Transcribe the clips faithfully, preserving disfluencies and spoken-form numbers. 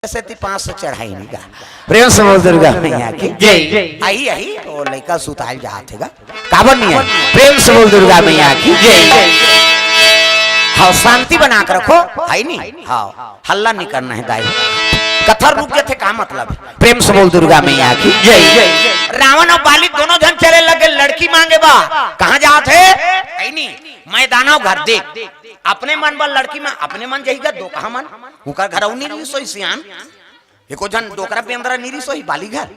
सेती पाँच सौ चढ़ाई नहीं गा। प्रेम से बोल दुर्गा मैया की जय। आही, आही, वो लइका सुताल जात हे गा। काबर नहीं है? प्रेम से बोल दुर्गा मैया की जय। हाँ, शांति बना के रखो, है नहीं? हाँ, हल्ला नहीं करना है दाई। कथा रुक जाथे, का मतलब है? प्रेम से बोल दुर्गा मैया की जय। रावण अउ बाली दोनों झन चले लगे लड़की मांगे बर। कहाँ जात हे? है नहीं, मैदानव घर देख। अपने मन बर लड़की में अपने मन जही गा, दो कहाँ मन? उकर घर अउ नहीं रही सोई सियान। एको झन डोकरा बेंदरा नहीं रही सोई बाली घर।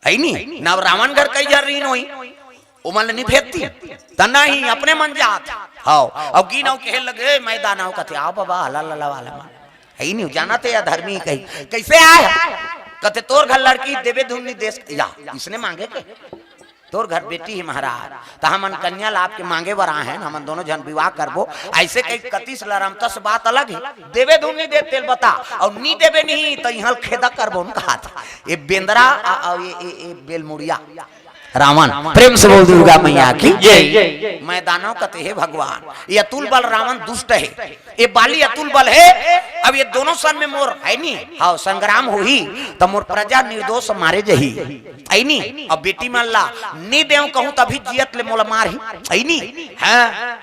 है नी? ना रावण घर कई झन रही नोई। ओमन ल नहीं भेजती। त नहीं, अपने मन जात। हाव। अब गिन अउ कहे लगे, "ए, मैदानव," कथे, "आओ बाबा, हला लला वाला मन।" है नी, जानत हे या धर्मी कही। "कैसे आए?" कथे, "तोर घर लड़की देवे धुन नहीं देस।" या, इसने मांगे के? "तोर घर बेटी हे महाराज, त हमन कन्या लाभ के मांगे बर आए हन, हमन दोनों झन विवाह करबो।" ऐसे कही कतिस लरमतस, बात अलग हे। देवे धुन नहीं दे तेल बता, अउ नहीं देवे नहीं त इहाँ खेदा करबो न कहा था। ये बेंदरा, आ, आ, ये, ये, ये बेलमुड़िया। रावण, प्रेम से बोल दुर्गा मैया की जय। मैदानव कथे, "हे भगवान, ये अतुल बल रावण दुष्ट हे, ये बाली अतुल बल हे। अब ये दोनों सन में मोर है नी, हाँ, संग्राम होही, त मोर प्रजा निर्दोष मारे जही, है नी? अब बेटी मन ला नी देव कहूँ, तभी जियत ले मोला मारही, है नी? हाँ।"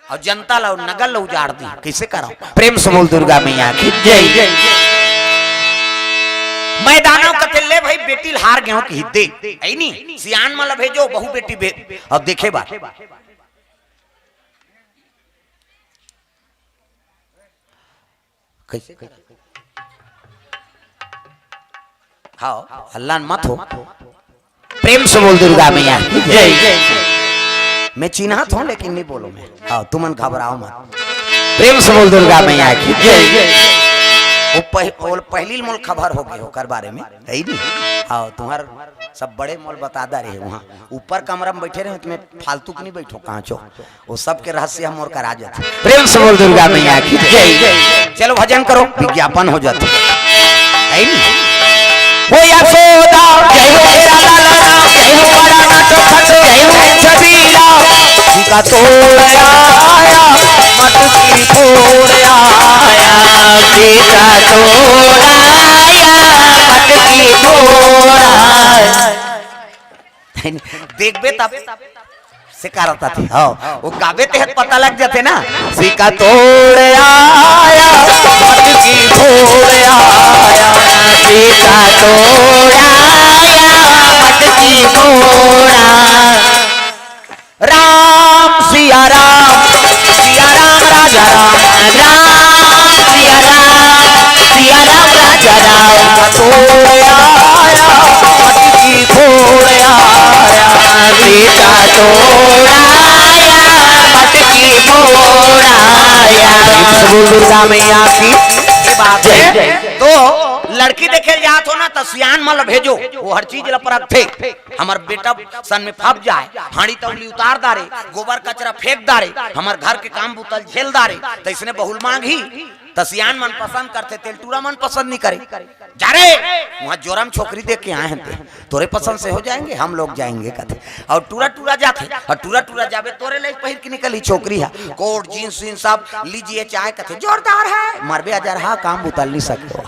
अउ जनता ला अउ नगर ला उजाड़ दी, कैसे कराओ? प्रेम से बोल दुर्गा मैया की जय। मैदानव कथे, "ले भाई, बेटी ल हार गेहूं की दे।" है नी? सियान मन ला भेजो, बहू बेटी भे-, अब देखे बात। कैसे? हाँ, हल्ला मत हो। प्रेम से बोल दुर्गा मैया की जय। मैं चिन्हत हूँ लेकिन नहीं बोलो मैं। हाँ, तुमन घबराओ मत। प्रेम से बोल दुर्गा मैया की जय। वो पह-, वो पहली मोल खबर हो गए ओकर बारे में, है नी? हाँ, तुम्हार सब बड़े मोल बता दा रहे वहाँ। ऊपर कमरा में बैठे रहे, तुम्हें फालतू की नहीं बैठो, कहाँ चो। वो सबके रहस्य हम और करा जाते। प्रेम से बोल दुर्गा मैया की जय। चलो भजन करो, विज्ञापन हो जाते। है नी? हो यशोदा, जय हो मेरा लाला, जय हो बड़ा नाटो खटो, जय हो छबीला। टीका तोड़ आया, मटकी फोड़ आया, टीका तोड़ आया, मटकी फोड़ आया। देखबे तब से करत आथे। हाँ, वो गाबे ते पता लग जाथे ना। सिक्का तोड़ आया, मटकी फोड़ आया, सिक्का तोड़ आया, मटकी फोड़ आया। राम सिया राम, सिया राम राजा राम, राम सिया राम, सिया राम राजा राम। तोड़ आया, मटकी फोड़ आया, सीता तोड़ आया, मटकी फोड़ आया। बोल दुर्गा मैया की ये बात है। जय। तो लड़की देखे जात हो ना, तो सियान मन ल भेजो, वो हर चीज ल परखथे। हमर बेटा सन में फंस जाए, हांडी तौली उतार डारे, गोबर कचरा फेंक डारे, हमर घर के काम बुतल झेल डारे, त इसने बहुल मांगही। त सियान मन पसंद करथे, तेल टूरा मन पसंद नहीं करे। जा रे, वहाँ जोरम छोकरी देख के आए हैं ते, तोरे पसंद से हो जाएंगे, हम लोग जाएंगे कथे। और टूरा टूरा जाथे, और टूरा टूरा जाबे तोरे ले पहिर के निकली छोकरी है, कोट जींस वींस सब लीजिए चाहे कथे, जोरदार है, मरबे अजर हा, काम बुतल नहीं सके।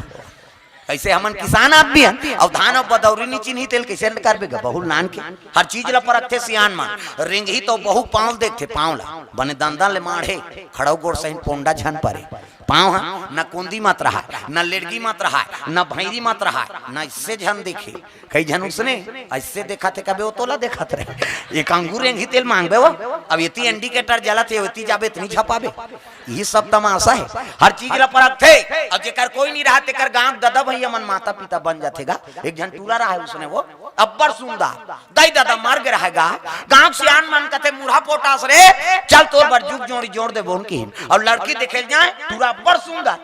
कैसे हमन किसान आदमी हन, अउ धान अउ बदौरी नी चिन्ही तेल कैसे न करबे ग? बहुल नान के हर चीज ला परखथे सियान मन। रेंगही तो बहु पाँव ल देखथे, पाँव ला बने दंदन ले माढ़े, खड़ौ गोड़ सहिन पोंडा झन परे। पाँव ह न कोंदी मत रहाय, न लेड़गी मत रहाय, न भैरी मत रहाय, न इससे झन देखे। कई झन उसने ऐसे देखत हे, कबे वो तोला देखत रहे। एक अंगूर रेंगही तेल मांगबे वो, अब एती इंडिकेटर जलत हे, ओती जाबे इतनी झपाबे। ये सब तमाशा है, हर चीज ला परखथे। अब जेकर कोई नहीं रहा, तेकर गांव ददा भैया मन माता पिता बन जाथे गा। एक झन टूरा रहा है, उसने वो अब्बड़ सुंदर, दाई ददा मर गे रहा गा। गांव सियान मन कथे, "मुरहा पोटास रे, चल तोर बर जुग जोड़ी जोड़ दे बोन की।" और लड़की देखे जाए, टूरा अब्बड़ सुंदर,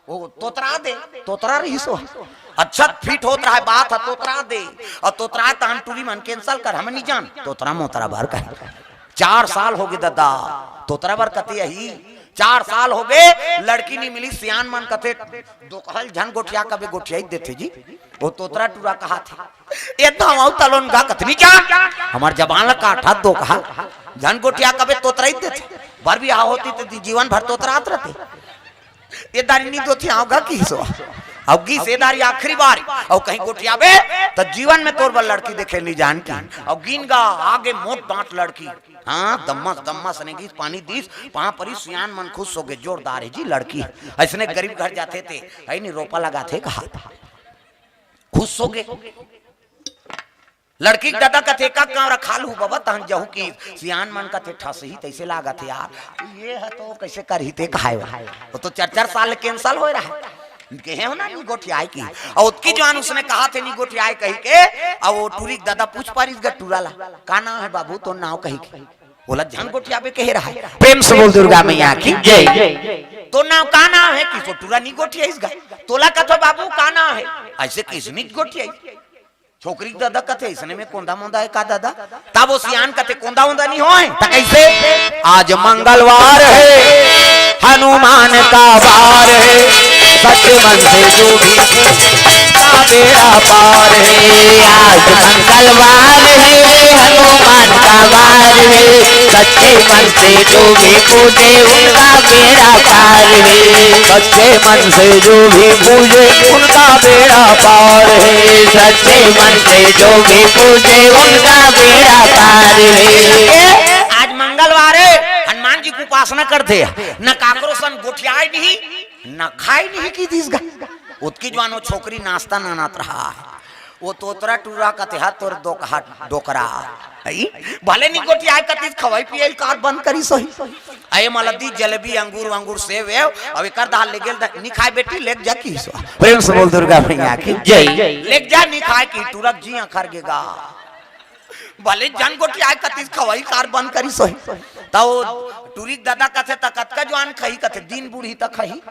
वो तोतरा दे, तोतरा रही सो। अच्छा फिट होत रहा है, बात है तोतरा दे, और तोतरा तहन टूरी मन कैंसल कर, हम नहीं जान, तोतरा मोतरा भर कर। चार साल हो गए दादा, तोतरा बर कते अही, चार साल हो गए, लड़की नहीं मिली। सियान मन कथे, "दोकहा ल झन गोठिया कबे गोठियाई देथे जी।" वो तोतरा टूरा कहा थे, "ए धावा तलोन गा कतनी जान, हमार जबान ला काटा दोकहा, झन गोठिया कबे तोतराई देथे।" बर बिहाव होती तो जीवन भर तोतरात रहते। ए दारी नी दोथियाव गा किहिस ओ। अउ गिस ए दारी आखिरी बार, अउ कहीं गोठियाबे, त जीवन में तोर बर लड़की देखे नी जान की। अउ गिन गा, आगे मोट डांट लड़की। हाँ, दम्मस, दम्मस ने गिस, पानी दिस, पाँव परी, सियान मन खुश होगे, जोरदार हे जी लड़की। अइसने गरीब घर जाथे ते, हइ नी, रोपा लगाथे कहा। खुश होगे। लड़की के ददा कथे, "का कांवरा खा लूहू बबा, तहन जहू की।" सियान मन कथे, "ठसही तइसे लागत हे यार, ये ह तो कइसे करही ते खाए बर? वो तो चार चार साल ले cancel होए रहा है। कहे हो ना, नी गोठियाए की।" अउ ओतकी जुवान उसने कहाथे, "नी गोठियाए" कहिके, अउ वो टूरी के ददा पूछ पारिस गा टूरा ला, "का नांव हे बाबू तोर नांव?" कहिके। ओला झन गोठियाबे कहे रहा है। प्रेम से बोल दुर्गा मैया की जय। "तोर नांव का नांव हे?" किहिस ओ टूरा नी गोठियाइस गा। "तोला कथों बाबू का नांव हे?" अइसे किहिस नी गोठियाइस। छोकरी के ददा कथे, "अइसने में कोंदा मोंदा हे का ददा?" तब ओ सियान कथे, "कोंदा ओंदा नी होय, त कइसे?" "आज मंगलवार हे, हनुमान का वार हे, सच्चे मन से जो भी का बेड़ा पार हे।" आज मंगलवार हे, हनुमान का वार हे, सच्चे मन से जो भी पूजे उनका बेड़ा पार हे। सच्चे मन से जो भी पूजे उनका बेड़ा पार हे। सच्चे मन से जो भी पूजे उनका बेड़ा पार हे। ए, आज मंगलवार हे, हनुमान जी के उपासना करथे, न काकरो सन गोठियाय नहीं, न खाय नहीं किहिस गा। ओतकी जुवान ओ छोकरी नाश्ता नानत रहा है। ओ तोतरा टूरा कथे, "हा तोर दोकहा डोकरा।" हई? भले नी गोठियाय कतिस, खवई पियई कार बंद करिस होही। अये मला दी जलेबी, अंगूर वंगूर, सेव वेव, अउ एकर दहा ले गेल द-, "नी खाय बेटी, लेग जा" किहिस ओ। प्रेम से बोल दुर्गा मैया की जय। "लेग जा, नी खाय" किहिस टूरा के जी अखर गे गा। भले झन गोठियाय कतिस, खवई कार बंद करिस होही। त ओ टूरी के ददा कथे, "त कतका जुवान खही?" कथे, "दिन बुढ़ही त खही।"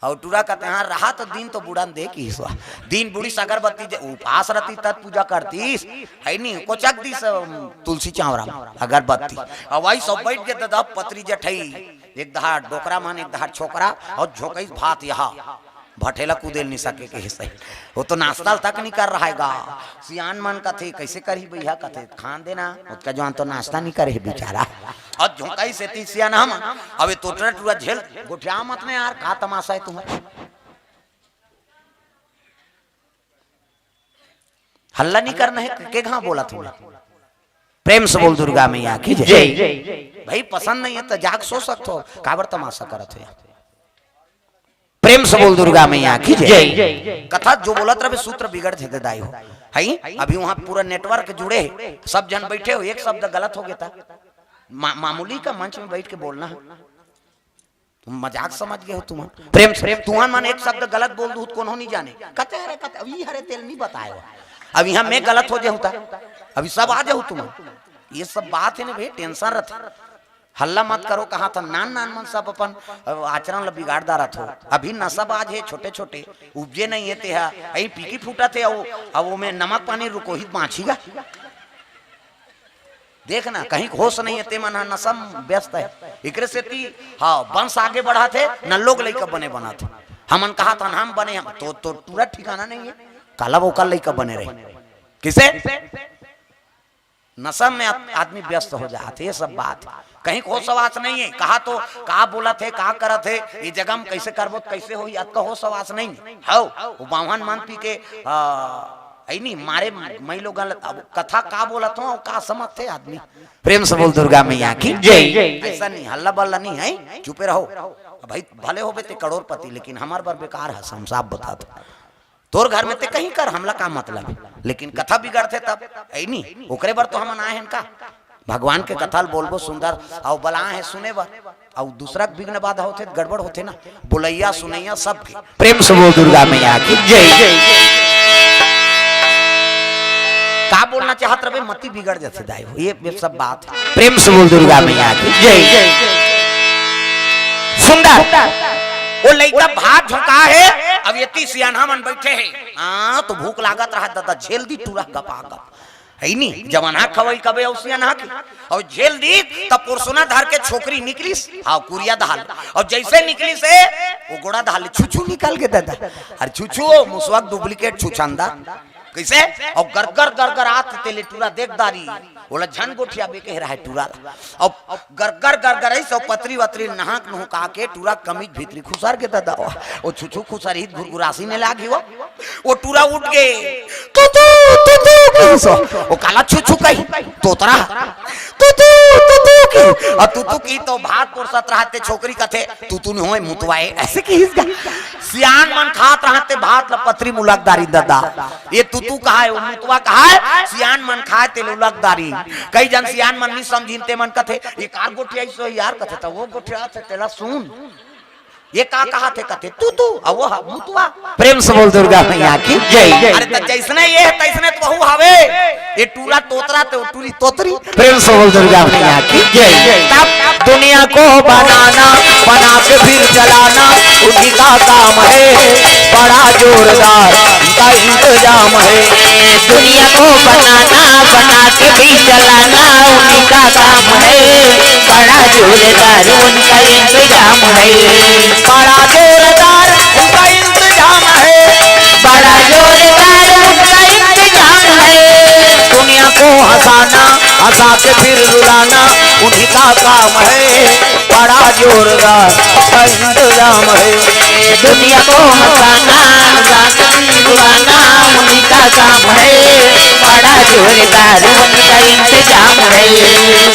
अउ टूरा कथे, "हाँ, रहा त दिन तो बुढ़न दे" किहिस ओ। दिन बुढ़िस अगरबत्ती जे उपास रतिस तब पूजा करतिस, हइ नी, कोचक दिस, अम, तुलसी चांवरा म अगरबत्ती। अउ वही सब बइठ के ददा पतरी जठई, एक दहाड़ डोकरा मन, एक दहाड़ छोकरा, अउ झोंकइस भात यहाँ, भठेला कूदे ल नी सके किहिस। ओ तो नाश्ता तक नी कर रहा हे गा। सियान मन कथे, "कइसे करही भइया?" कथे, "खान देना, ओतका जुवान तो नाश्ता नी करे हे बिचारा।" अउ झोंकइस एती सियान हम, अब ए तोतरा टूरा झेल, गोठिया मत ने यार, का तमाशा हे तुम्हर? हल्ला नी करना हे, के घांव बोलत हूं मैं। प्रेम से बोल दुर्गा मैया की जय। जय। भाई पसंद नहीं हे त जाके सो सकथो, काबर तमाशा करत हो यार। प्रेम से बोल दुर्गा मैया की जय। जय। कथा जो बोलत रहे सूत्र बिगड़ थे दाई हो। हई? अभी वहां पूरा network जुड़े हे, सब झन बइठे हो, एक शब्द गलत हो गे त मा-, मामूली का मंच में बइठ के बोलना हे। तुम मजाक समझ गे हो तुमन। प्रेम से, तुमन मन एक शब्द गलत बोल दूहू त कोनो नी जाने। कथे हरे, कथे, अब ई हरे तेला नी बताय हो। अब इहां मैं गलत हो जाहूं त, अभी सब आ जाहू तुमन। ये सब बात हे ना भाई, tension रथे। हल्ला मत करो, कहाथंव नान नान मन सब अपन, अ, आचरण ल बिगाड़ डारत हो। अभी नसाबाज हे, छोटे छोटे, उपजे नहीं हे तेहा, अई पीकी फूटत हे, अउ, अउ ओमे नमक पानी रुकोही त बांचही गा। देख ना, कहीं होश नहीं हे, ते मन ह नशा म व्यस्त हे। एकरे सेती, हाँ, वंश आगे बढ़त हे, न लोग लइका बने बनत हे। हमन कहाथन हम बने, हम तो, तो पूरा ठिकाना नहीं हे। काला वो काल लइका बने रहे। किसे? नशा में आद-, आदमी व्यस्त हो जात हे, ये सब बात। कहीं होश हवास नहीं हे, कहा तो का बोलत हे, का करत हे, ये जगह में कइसे करबो, कइसे होही, अतका होश हवास नहीं हे। हव, वो बाम्हन मन पी के, आ, अई नी, मारे मई लोगन ल-, अब कथा का बोलत हो, का समझथे आदमी। प्रेम से बोल दुर्गा मैया की जय। अइसा नहीं, हल्ला बल्ला नहीं हे, चुपे रहो। अब भाई भले होबे ते करोड़पति, लेकिन हमर बर बेकार हे, हम साफ बतात। तोर घर में ते कहीं कर, हमला का मतलब हे, लेकिन कथा बिगड़थे तब, अई नी, ओकरे बर तो हमन आए हन का? भगवान के कथा ल बोलबो सुंदर, अउ बलाए हे सुने बर। अउ दूसरा के विघ्न बाधा होथे त गड़बड़ होथे ना, बोलइया सुनइया सबके। प्रेम से बोल दुर्गा मैया की जय। का बोलना चाहत रहे, मति बिगड़ जाथे दाई हो, ये, ये सब बात हे। प्रेम से बोल दुर्गा मैया की जय। सुंदर, वो लइका भात झोंका हे, अब एती सियानहा मन बइठे हे। हाँ, तो भूख लागत रहा दादा, झेल दी टूरा गपा गप। हे नी, जवान हा खवई कबे अउ सियान हा के। अउ झेल दी, तब पोरसोना धर के छोकरी निकलिस, हाँ, कुरिया दहाल। अउ जइसे निकलिस हे, वो गोड़ा दहाल, छुछू निकल गे दादा। अरे छुछू, मुसवा के duplicate छुछंदा। कइसे? अउ गरगर गरगर आत तेले टूरा देख दारी, ओला झन गोठियाबे कहे रहय टूरा ला। अउ गरगर गरगर अइस अउ पतरी वतरी नहाक नहुका के टूरा कमीज भीतरी खुसर गे ददा। ओ छुछू खुसर ही घुरघुरासी ने लागी वो। ओ टूरा उठ गे, "तुतू, तुतू," कहिस। ओ काला छुछू कही, तोतरा। "तुतू, तुतू," की। अउ तुतू की तो भात पोरसत रहते छोकरी कथे, "तुतू नहीं होय, मुतवा ए," अइसे किहिस गा। सियान मन खात रहते भात ल पतरी मुलक दारी ददा। ये तुतू कहाय, वो मुतवा कहाय, सियान मन खाय तेल उलक दारी। कई जन सियान मन नहीं समझिन ते मन कथे, "ये कार गोठियाइस हो यार," कथे, "त वो गोठियाथे तेला सुन।" ये का कहाथे कथे, "तुतू," अउ वो ह मुतवा। प्रेम से बोल दुर्गा मैया की जय। अरे त जइसने ये हे, तइसने तो वहू हवे। ये टूरा तोतरा ते वो टूरी तोतरी। प्रेम से बोल दुर्गा मैया की जय। तब दुनिया को बनाना, बना के फिर जलाना, उन्हीं का काम है, बड़ा जोरदार का इंतजाम है। दुनिया को बनाना, बना के भी जलाना, उन्हीं का काम है, बड़ा जोरदार उनका इंतजाम है। बड़ा जोरदार उनका इंतजाम है, बड़ा जोरदार उनका इंतजाम है। दुनिया को हंसाना, हंसा के फिर रुलाना, उन्हीं का काम है, बड़ा जोरदार का इंतजाम है। दुनिया को हंसाना, हंसा के फिर रुलाना, उन्हीं का काम है, बड़ा जोरदार उनका इंतजाम है।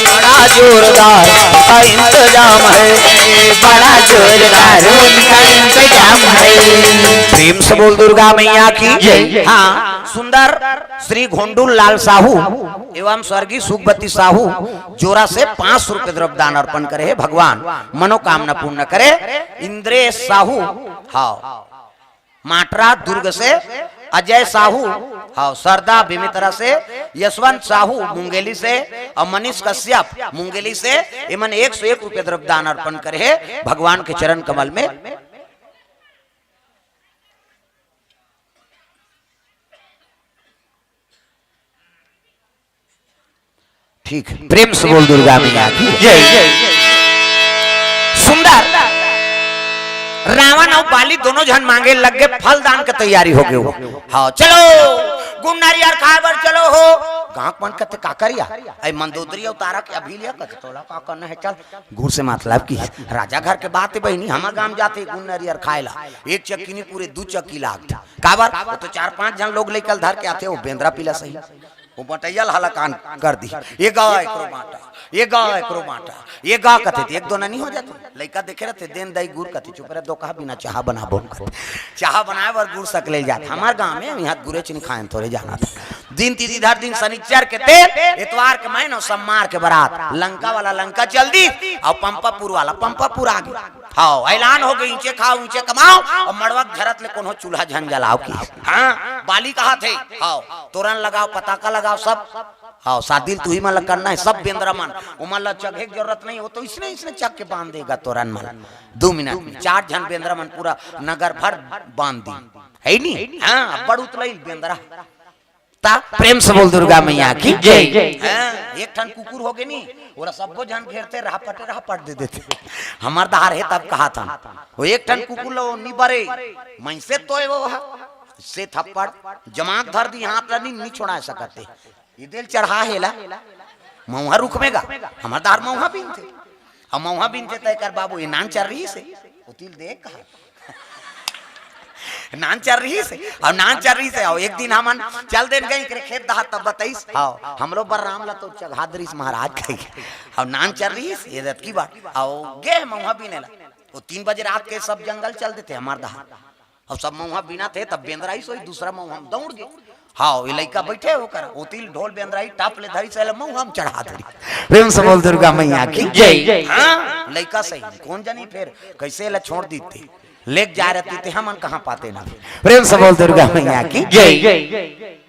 बड़ा जोरदार का इंतजाम है, बड़ा जोरदार उनका इंतजाम है। प्रेम से बोल दुर्गा मैया की जय। हाँ, सुंदर श्री घोंडू लाल साहू एवं स्वर्गीय सुखवती साहू जोरा से पाँच सौ रुपये द्रव्य दान अर्पण करे हे। भगवान मनोकामना पूर्ण करे। इंद्रेश साहू, हाँ, माटरा दुर्ग से, अजय साहू, हाँ, सरदा बेमेतरा से, यशवंत साहू मुंगेली से अउ मनीष कश्यप मुंगेली से, इमन एक सौ एक रुपये द्रव्य दान अर्पण करे हे भगवान के चरण कमल में। ठीक, प्रेम से बोल दुर्गा मैया की जय। सुंदर, रावण अउ बाली दोनों झन मांगे लग गे, फल दान के तैयारी हो गे। हाँ, चलो गुड़ नरियर खाय बर चलो हो। गाँव मन कथे, "का करिया?" अइ मंदोदरी अउ तारा के अभी लिया कथे, "तोला का करना हे, चल।" गुड़ से मतलब कि राजा घर के बात हे बहिनी, हमर गाँव जाथे गुड़ नरियर खाय ला, एक चक्की नहीं पूरे दू चक्की लागथे। काबर? वो तो चार पांच झन लोग लइका ल धर के आथे, वो बेंदरा पिला सही। वो बटैया ल हलाकान कर दी, "ये गा एकरो बांटा, ये गा एकरो बांटा, ये गा," कथे त एक दो ननी हो जाथे। लइका देखे रहथे, देन दाई गुड़ कथे, "चुप रह, दो कहा बिना चाहा बनाबो," कथे। चाहा बनाए बर गुड़ सकले जाथे। हमर गाँव में यहाँ गुरेच नहीं खाएन, थोरे जाना था। दिन तिथि धर दिन शनिचर के तेल, एतवार के मैन अउ सम्मार के बरात। लंका वाला लंका चल दी अउ पंपापुर वाला पंपापुर आ गे। हाँ, ऐलान हो गे, "ईंचे खाओ, ईंचे कमाओ, अउ मड़वा के झरत ले कोनो चूल्हा झन जलाओ" की। हाँ, बाली कहाथे, हाँ, तोरन लगाओ, पताका लगाओ, सब। हाँ, शादी ल तुही मन ल करना हे, सब बेंदरा मन, ओमन ल चघे के जरूरत नहीं, वो तो इसने, इसने चघ के बांध देगा तोरन मन। दू मिनट में चार झन बेंदरा मन पूरा नगर भर बांध दी, हे नी? हाँ, अब्बड़ उतलई बेंदरा। ता प्रेम से बोल दुर्गा मैया की जय। हाँ, एक ठन कुकुर हो गे नी, ओला सब्बो झन घेरथे, रापट रापट दे देथे। हमर डहर हे तब कहाथन, वो एक ठन कुकुर लो नी बरे, मइसे तोय वो हा, से थप्पड़ जमाक धर दी, हाथ ला नी, नी छोड़ा सकत हे। ये देल चढ़ा हे ला, मउहा रुख में गा, हमर डहर मउहा बीनथे। अब मउहा बीनथे त एकर बाबू ये नान चर रहिस हे, वो तिल देख कहा। नान चर रहिस हे, अउ नान चर रहिस हे, अउ एक दिन हमन चल देन गई एकरे खेत डहर, तब बताइस, "हाँ, हमरो बर राम ला तो चघा दरिस महाराज," कहि। अउ नान चर रहिस हे, ये रतकी बात, अउ गे मउहा बीने ला। वो तीन बजे रात के सब जंगल चल देथे हमर डहर, अउ सब मउहा बीनथे, तब बेंदरा ही सोई, दूसरा मउहा में दौड़ गे। हाँ, ये लइका बइठे हे ओकर, वो तिल ढोल बेंदरा ही टप ले धरिस हे, मउहा में चढ़ा धरी। प्रेम से बोल दुर्गा मैया की जय। हाँ, लइका सही, कोन जनी फेर कइसे ला छोड़ दीते। लेक जाय रहती ते हमन कहाँ पाते ना। प्रेम से बोल दुर्गा मैया की जय।